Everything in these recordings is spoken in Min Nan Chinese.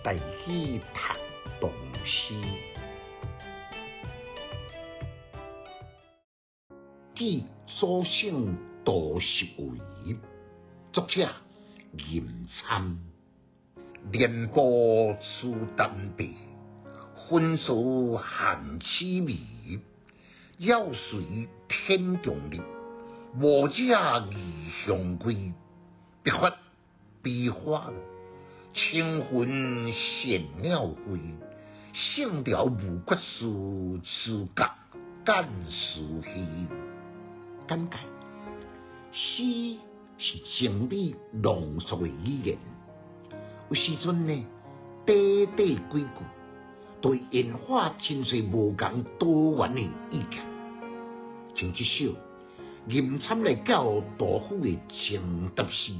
台語讀唐詩。致祖省杜十维，作者吟参。連步出丹白，分數限痴迷。杳隨天中日，無者異鄉歸。筆法比花，清魂善鳥飛。聖朝無決事，自覺干事虛。簡介：詩是情理濃縮的語言。有時陣呢，短短幾句，就會引發真濟無仝多元的意見。像這首吟參來寄杜甫的贈答詩，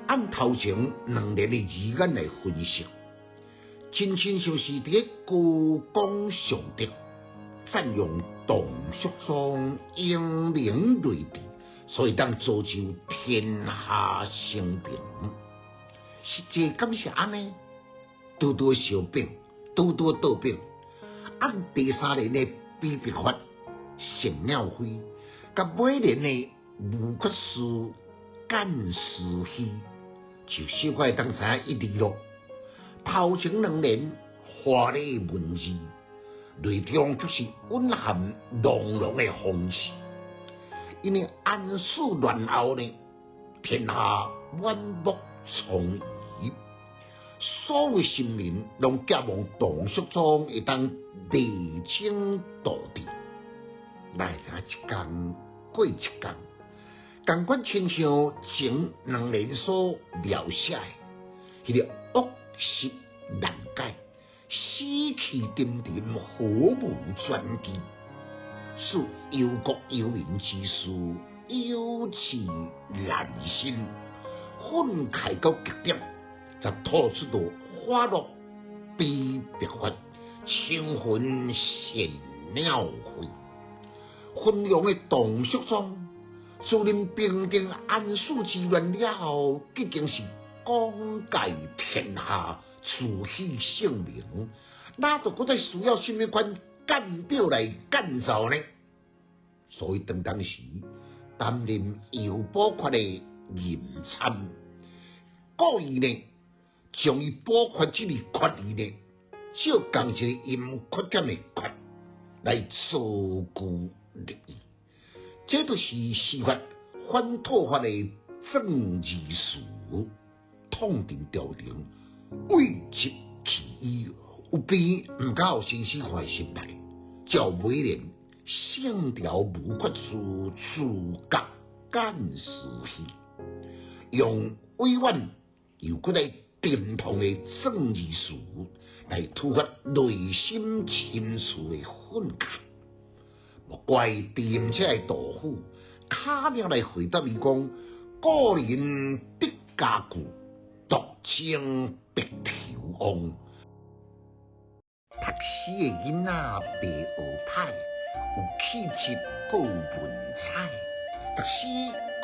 按頭前兩聯的字眼來分析，真親像是佇咧高功尚德，讚揚唐肅宗英明睿智，所以當造就天下升平。實際敢是按呢？拄拄相反，拄拄倒反。按第三聯的比筆法，善鳥飛，佮尾聯的無決事干事虛，就小可會當知影一二囉。頭前兩聯華麗文字，內中卻是蘊含濃濃的諷刺。因為安史亂後呢，天下滿目瘡痍，所有臣民攏寄望唐肅宗會當勵精圖治。來一工過一工，仝款親像前兩聯所描寫的，彼個惡習難改，死氣沉沉，毫無轉機，使憂國憂民之士有志難伸，憤慨到極點，才吐出著花落比白髮，清魂善鳥飛。昏庸的唐肅宗，自任平定安史之亂了後，已經是廣蓋天下，賜予聖明，哪著閣再需要啥物款諫表來建造呢？所以當當時擔任右補闕的吟參，故意呢將伊補闕這个闕字呢，照仝一个音缺點的缺來造句立意，這就是詩法反套法的正字詞，痛定朝廷，諱疾忌醫，有病毋敢予先生看的心態，照尾聯聖朝無決事，自覺干事虛，用委婉又閣來沉痛的正字詞來抒發內心深處的憤慨。莫怪踮遮的杜甫，敲命來回答伊講：故人得家具，獨鍾白頭翁。讀書的囡仔袂學歹，有氣質閣有文采，讀書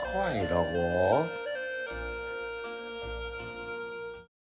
快樂哦。